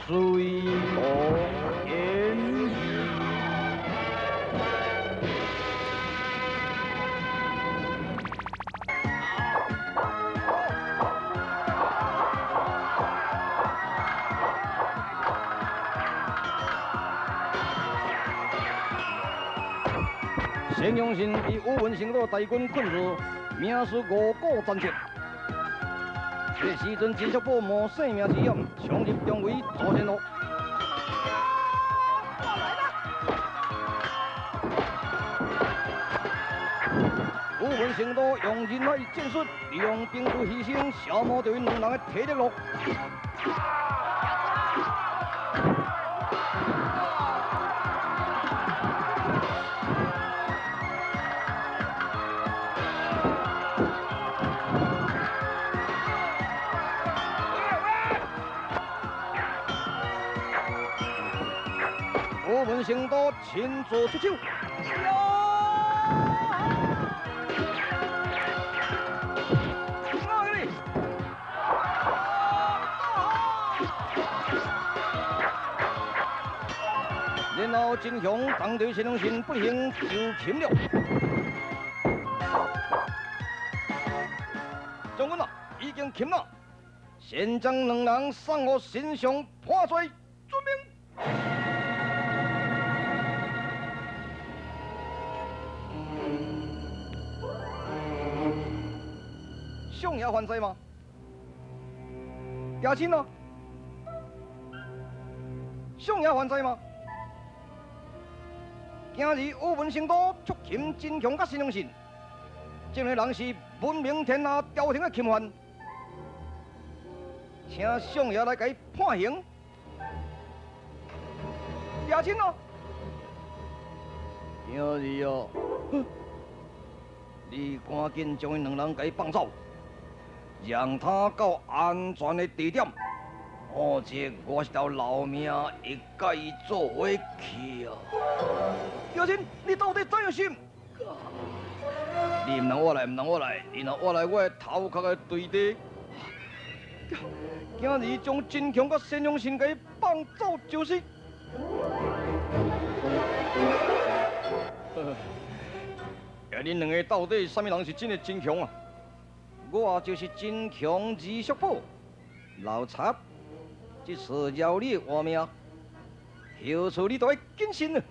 水动演义。陈永信以武文成都大军困住，命死五股战绩。这时阵，陈叔宝冒性命之险，冲入重围助阵咯。武文成都用人海战术，利用兵士牺牲，消磨掉𪜶两人的体力咯。武文成都亲自出手。然后真雄当对陈龙信不幸就擒了。将军啊，已经擒了，先将两人送予神上判罪，遵命。相爷犯罪吗？爹亲啊？相爷犯罪吗？今日武文成都出擒真强佮申龙信，这个人是闻名天下朝廷的钦犯，请相爷来共伊判刑。爹亲啊！今日啊，你赶紧将𪜶两人共伊放走，让他到安全的地点，否则我这条老命会佮伊做伙去啊！爹亲，你到底怎样想？你毋通我来，毋通我来，你若我来，我的头壳会坠地。今日将真强佮申龙信共伊放走就是。恁两个到底啥物人是真的真强啊？我就是真强二叔宝，老贼，这次饶你活命，后事你都爱谨慎了。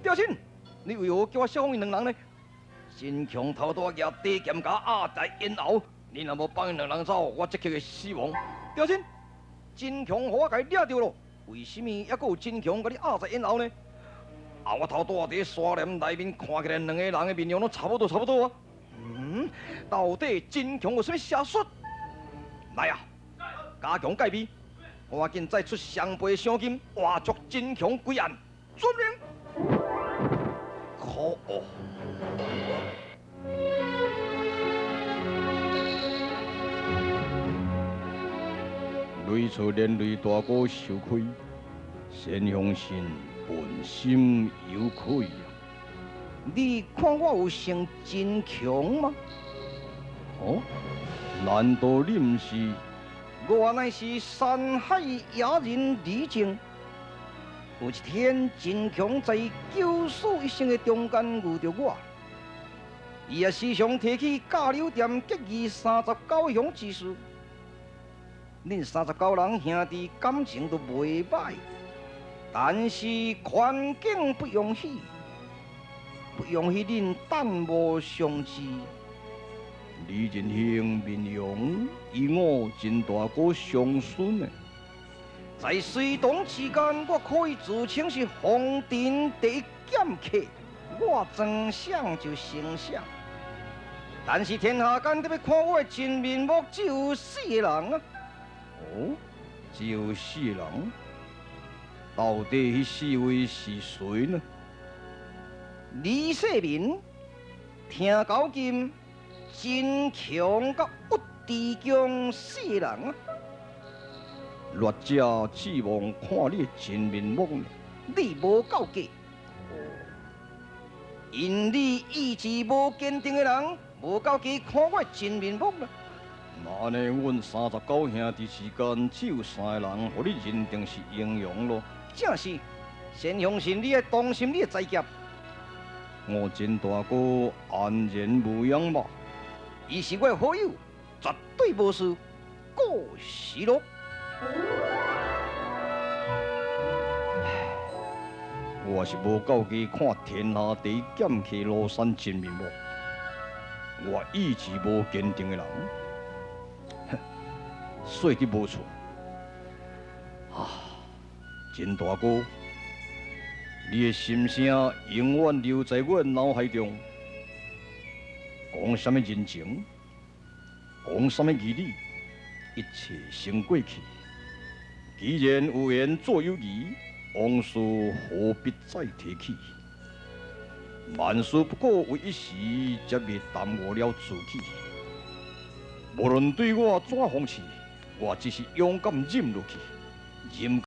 爹亲，你为何叫我小放𪜶两人呢？真强头拄仔举短剑共压在咽喉，你若无放𪜶两人走，我即刻会死亡。爹亲，真强予我共伊掠著咯，为什么犹阁有真强共你压在咽喉呢？啊！我头拄仔伫山林内面看起来，两个人的面容拢差不多，差不多啊。到底真强有啥物邪术？来啊，加强戒备，赶紧再出双倍赏金，活捉真强归案。遵命。可恶！雷错连累大哥受亏，陈雄信问心有愧啊！你看我有像真强吗？哦，难道你毋是？我乃是山海野人李靖。有一天，真强在九死一生的中间遇著我，伊也时常提起甲柳店结义39雄之事。恁39人兄弟感情都袂歹，但是环境不容许，不容许恁耽误相知。李仁兄面容与我真大哥相孙呢，在隋唐期间，我可以自称是红尘第一剑客，我装相就成相。但是天下间特欲看我的真面目，只有四个人啊！哦，只有四个人，到底彼四位是谁呢？李世民、听高金、真强佮屈志强四个人啊！劣者指望看你的真面目呢？你無夠格。哦，因你意志無堅定的人，無夠格看我真面目啦。那按呢，阮39兄弟之間，只有三个人，予你認定是英雄囉。正是，先相信你愛當心你的才傑。吳真大哥安然無恙吧？伊是我的好友，絕對無事。過時咯。我是無夠格看天下第一劍客廬山真面目，我意志無堅定的人，哼，說得無錯。啊，真大哥，你的心聲永遠留在我的腦海中。講啥物人情，講啥物義理，一切先過去。既然有緣做友誼，往事何必再提起？萬事不過為一時，才袂耽誤了自己。無論對我怎諷刺，我只是勇敢忍落去，忍。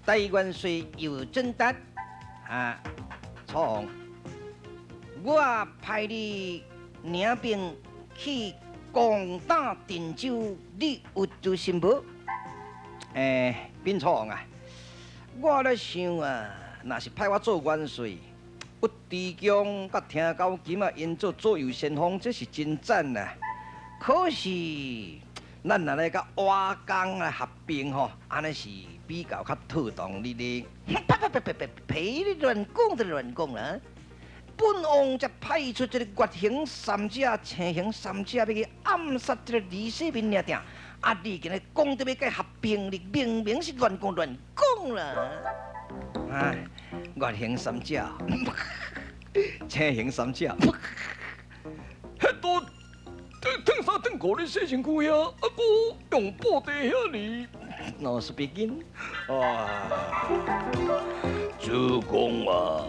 大元帥姚振達啊，楚王，我派你領兵去攻打鄭州，你有自信無？稟楚王啊，我咧想啊，若是派我做元帥，尉遲恭佮聽高琴啊，𪜶做左右先鋒，這是真讚啊！可是，咱若來佮瓦崗來合併吼，按呢是比較較妥當。你咧，呸呸呸呸呸呸！你亂講就亂講啦！本王才派出這個月行三者、青行三者，欲去暗殺這個李世民爾定。啊！你今日講得欲佮合併，你明明是亂講亂講啦！啊，月行三者，青行三者，彼都褪衫褪褲咧洗身軀遐，啊，閣用布袋遐爾，老是別緊。啊，主公啊，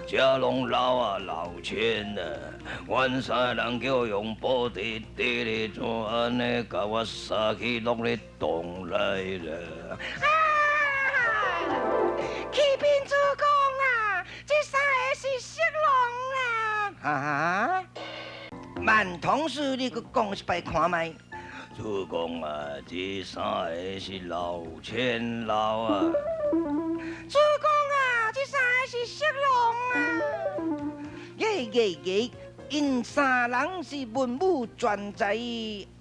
這攏老啊老千啊，阮三个人叫用布袋袋咧，怎按呢共我殺去落咧洞內啦？啊！啟稟主公啊，這三个是色狼啊！啊？萬通事，你閣講一擺看覓？主公啊，這三个是老千老啊！主公啊，這三个是色狼啊！耶耶耶！𪜶三人是文武全才，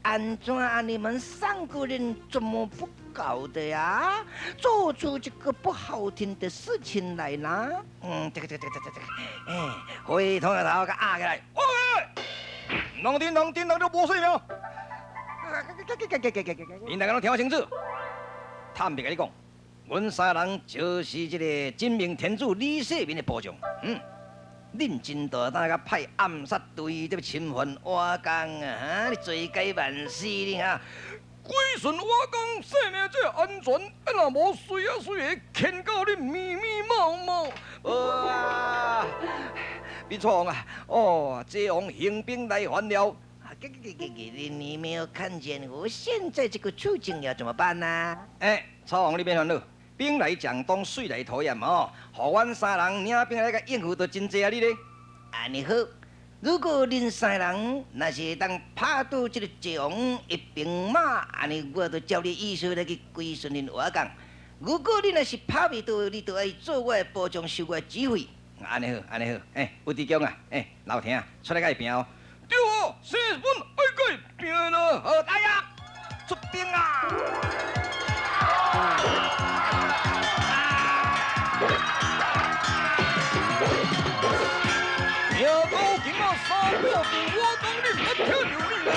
按怎啊？你們三個人怎麼不搞的呀？做出這個不好聽的事情來啦？嗯，這個，哎，回頭頭共壓起來。喂，人頂人頂人就無性命。恁大家攏聽我清楚，坦白共你講，阮三人就是這个真命天子李世民的部將。嗯，恁真大膽，佮派暗殺隊這侵犯我江啊！哈，你罪該萬死你哈！歸順我江，性命才會安全。啊，若無隨啊隨會牽到恁密密麻麻。啊！李楚王啊，哦，這王興兵來犯了。你沒有看見我現在這個處境要怎麼辦呢？欸，楚王你免煩惱，兵來將擋，水來土掩哦。予阮三人領兵來共應付，就真濟啊！你咧？按呢好，如果恁三人若是會當拍倒這個齊王的兵馬，按呢我就照你意思來去歸順恁瓦崗。如果你若是拍袂倒，你就愛做我的部將，受我的指揮。按呢好，按呢好。欸，吳志強啊，欸，老聽啊，出來共伊拼哦。對啊，生分愛共伊拼啦！好，來呀，出兵啊！命高今仔三半晡，我講你毋捌聽著你咧。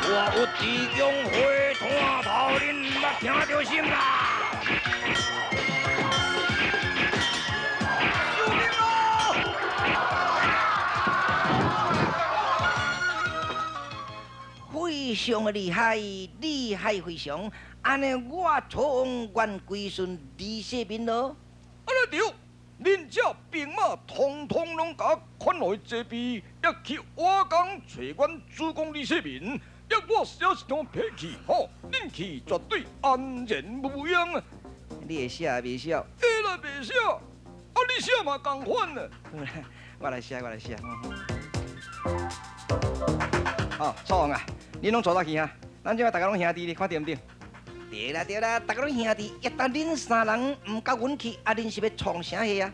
我有志強火炭頭，恁毋捌聽著心啦！非常的厲害，厲害非常。按呢，我楚王願歸順李世民咯。按呢對，恁這兵馬統統攏共我款來這邊，抑去瓦崗揣阮主公李世民，抑我寫一張批去，吼，恁去絕對安然無恙啊！你會寫袂寫？會啦，袂寫，啊，你寫嘛仝款啊。我來寫，我來寫。哦，楚王啊，你攏坐倒去啊？咱這擺大家攏兄弟哩，看對毋對？對啦對啦，大家攏兄弟，一旦恁三人毋佮阮去，啊，恁是欲創啥貨啊？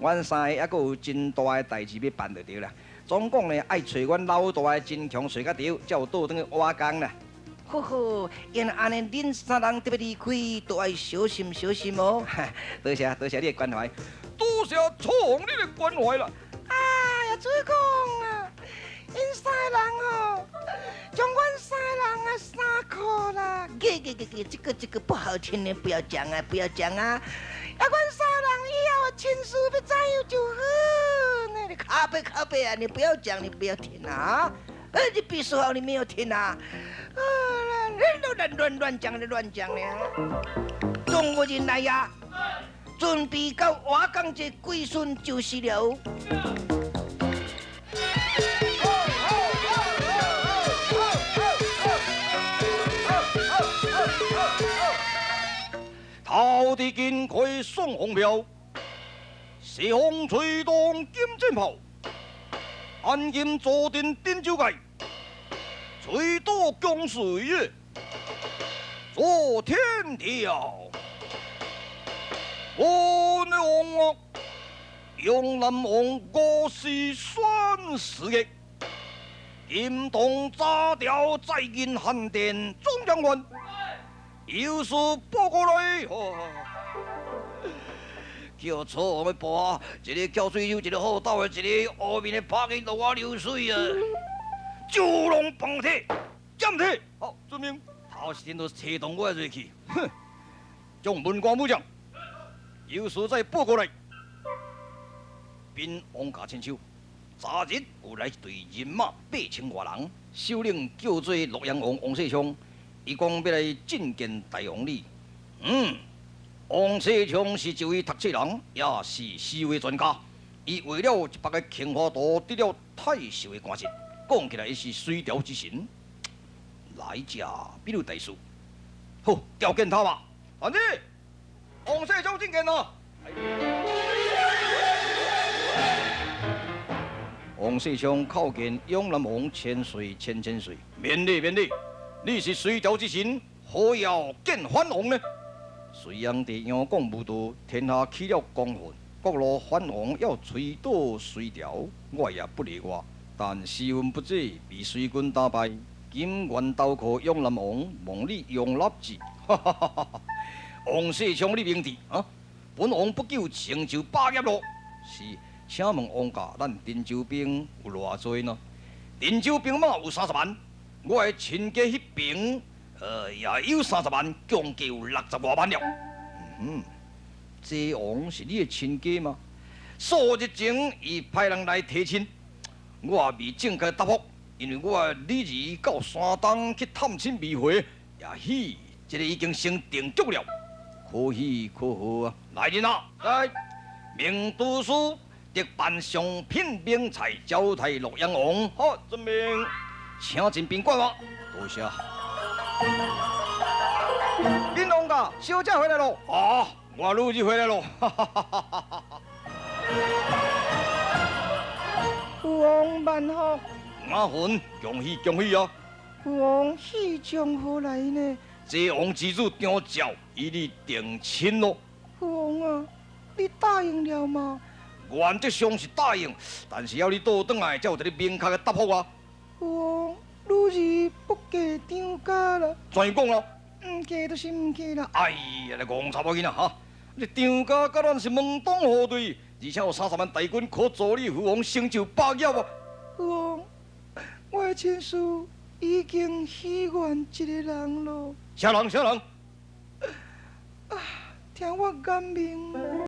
阮三个猶閣有真大的代誌欲辦就對啦。總講呢，愛揣阮老大的真強揣較著，才有倒轉去瓦崗啦。好好，因按呢，恁三人得欲離開，都愛小心小心哦。多謝多謝你的關懷，多謝楚王你的關懷啦。哎呀，主公啊，𪜶三个人哦，將阮三个人啊衫褲啦，給給給給，這個不好聽的，不要講啊，不要講啊。啊，阮三個人以後的親事欲怎樣就好呢？你靠北靠北啊，你不要講，你不要聽啊！哎，你別說好你沒有聽啊！啊，亂亂亂講的亂講的。中國人來呀，準備到瓦崗這歸順就是了。頭戴金盔雙紅飄，西風吹動金箭炮，安金坐鎮鎮州界，吹倒江水做天條。我的王啊，永南王我是選四個，金銅炸掉在銀漢殿總將軍。有事報過來，叫楚王的部下，一个翹水手，一个好鬥的，一个烏面的拍去落我流水啊！九龍崩鐵，斬鐵，好，遵命。頭一天都催動我的銳氣，哼！將文官武將，有事再報過來。稟王家千秋，昨日有來一隊人馬8000外人，首領叫做洛陽王王世充。伊講欲來覲見大王你，嗯，王世充是一位讀冊人，也是詩畫專家。伊畫了100个杏花圖，得了太守的官職，講起來伊是隋朝之神。來者必有大事，好，調見他吧。傳旨，王世充覲見咯。王世充叩見永南王千歲千千歲，免禮免禮。你是隋朝之神，何要見藩王呢？隋煬帝楊廣無道，天下起了公憤，各路藩王要催倒隋朝，我也不例外。但時運不濟，被隋軍打敗，今願投靠永南王，望你容納之。哈哈哈哈！王世充，你明智啊！本王不久成就霸業咯。是請問王駕，咱陳州兵有偌濟呢？陳州兵馬有30萬，我的親家彼邊，也有三十萬，共計有60外萬了。嗯，這王是你的親家嗎？數日前，伊派人來提親，我也未正確答覆，因為我的女兒到山東去探親未回，也許這個已經成定局了。可喜可賀啊！來人啊，來，明都司特辦上品名菜招待洛陽王。好，遵命，請進賓館啊。多謝。林王家小姐回來咯。啊，我女兒回來咯。父王萬福。阿雲，恭喜恭喜啊！父王喜從何來呢？這王之子張照與你定親咯。父王啊，你答應了嗎？原則上是答應，但是要你倒轉來才有一個明確的答覆啊。父王，女兒不嫁張家啦。怎樣講啊？毋嫁就是毋嫁啦。哎呀，你戇查某囡仔哈！你張家佮咱是門當戶對，而且有30萬大軍可助你父王成就霸業啊！父王，我的親事已經許願一個人咯。啥人？啥人？啊，聽我講明。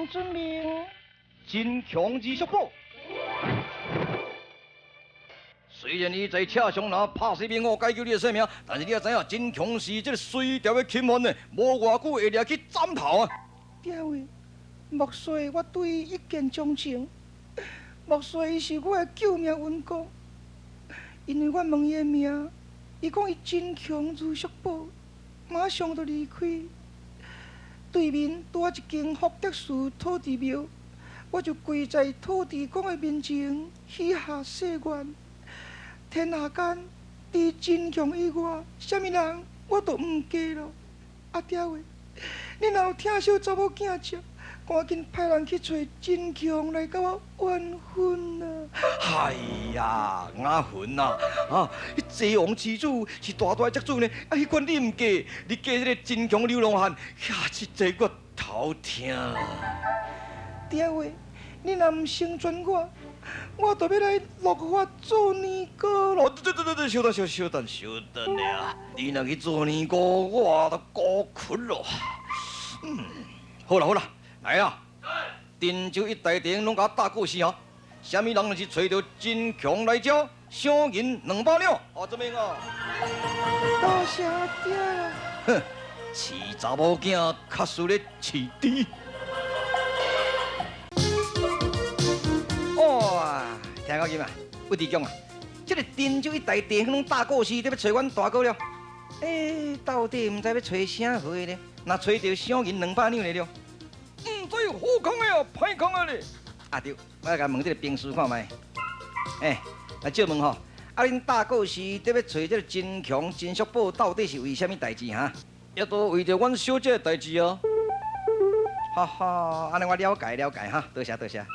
遵命。真強之叔寶。雖然伊在車上若拍死命我解救你的性命，但是你也知影，真強是這個隋朝的钦犯呢，無偌久會掠去斬頭啊！爹位，莫說我對伊一見鍾情，莫說伊是我的救命恩公，因為我問伊的名，伊講伊真強如叔寶，馬上就離開。對面拄仔一間福德寺土地廟，我就跪在土地公的面前許下誓願。天下間，除真強以外，啥物人我都毋嫁咯。阿爹話，你若有疼惜查某囝食，趕緊派人去揣真強來佮我完婚啊！哎呀，阿雲啊，啊，彼齊王之子是大大的宅主呢，啊，彼款你毋嫁，你嫁彼個真強流浪漢，呀，實在我頭疼。爹話，你若毋成全我，我就欲來落髮做尼姑咯。對對對對，稍等稍稍等稍等啊！你若去做尼姑，我都孤苦咯。嗯，好啦好啦，來啊！鄭州一帶地攏共我打過死吼，啥物人若是揣著真強來遮，賞銀200兩。好，怎麼樣啊？多謝爹啦。哼，飼查某囝較輸咧飼豬。哇，聽到見嘛？魏志強啊，這個鄭州一帶地方攏打故事，得欲揣阮大哥了。欸，到底毋知欲揣啥貨咧？若揣著賞銀200兩咧了。毋知好康的啊，歹康的咧。啊對，我來共問這個兵士看覓。欸，來借問吼，啊恁大故事得欲揣這個真強真叔寶，到底是為啥物代誌哈？也都為著阮小姐的代誌啊。哈哈，按呢我了解了解哈，多謝多謝。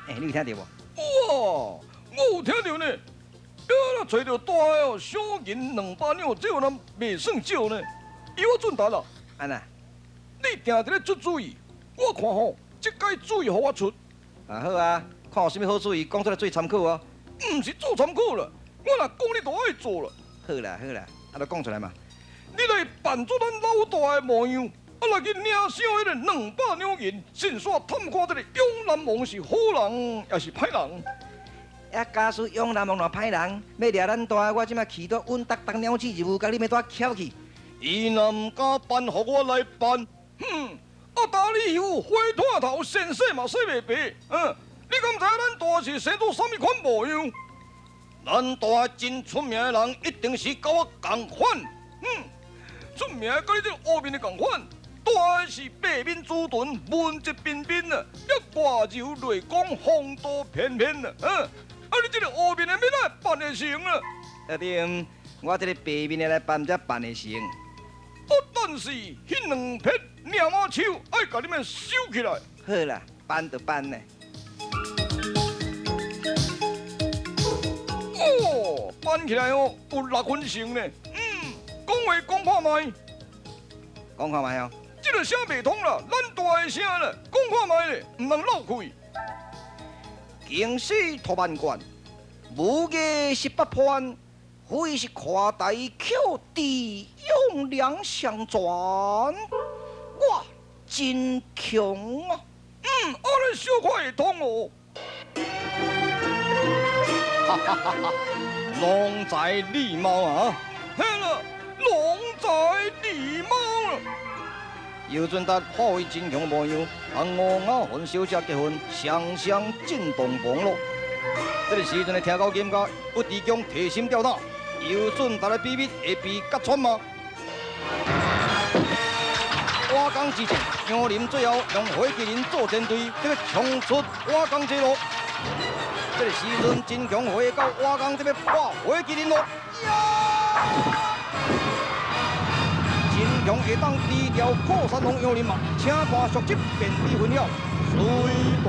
欸，你有聽著無？哇，我有聽著呢。呀，揣著大的哦，賞銀200兩，這有哪袂算少呢？伊我準達啦。按怎？你定佇咧出主意，我看吼，這擺主意予我出。啊好啊，看有啥物好主意，講出來做參考哦。毋是做參考啦，我若講你就愛做啦。好啦好啦，啊，就講出來嘛。你來扮做咱老大的模樣，啊來去領賞彼个200兩銀，順紲探看這个永南王是好人抑是歹人。啊，假使永南王若歹人，欲掠咱大的，我這馬氣到穩當當鳥鼠任務，共你欲帶翹去。伊若毋敢扮，予我來扮。哼，啊，大你有火炭頭，先洗嘛洗袂白。嗯，你敢知影咱大是生做啥物款模樣？咱大真出名的人，一定是佮我仝款。哼，出名佮你這个烏面的仝款。大是白面朱唇，文質彬彬啊，抑外柔內剛，風度翩翩啊。嗯，啊，你這个烏面的欲按怎辦會成啊？阿對，我這个白面的來辦才辦會成。啊，但是彼兩撇鳥仔手愛共你們收起來。好啦，辦就辦咧。哦，辦起來哦，有6分成呢。嗯，講話講看覓。講看覓哦。這个聲袂通啦，咱大的聲啦，講看覓咧，毋通漏氣。京師托萬貫，武藝18番，非是跨台口智勇兩相傳。我真強啊！嗯，按呢小可會通哦。哈哈哈哈！郎才女貌啊！嘿啦，郎才女貌啦！姚準達化為真強模樣，同吳雅雲小姐結婚，雙雙進洞房咯。這个時陣會聽到金家屈志強提心吊膽，姚準達的秘密會被揭穿嗎？瓦崗之戰，楊林最後用火麒麟做前隊，這个衝出瓦崗這路。這个時陣真強回到瓦崗這邊破火麒麟咯。真強會當低調擴散王楊林嘛？請看續集便知分曉。隨動。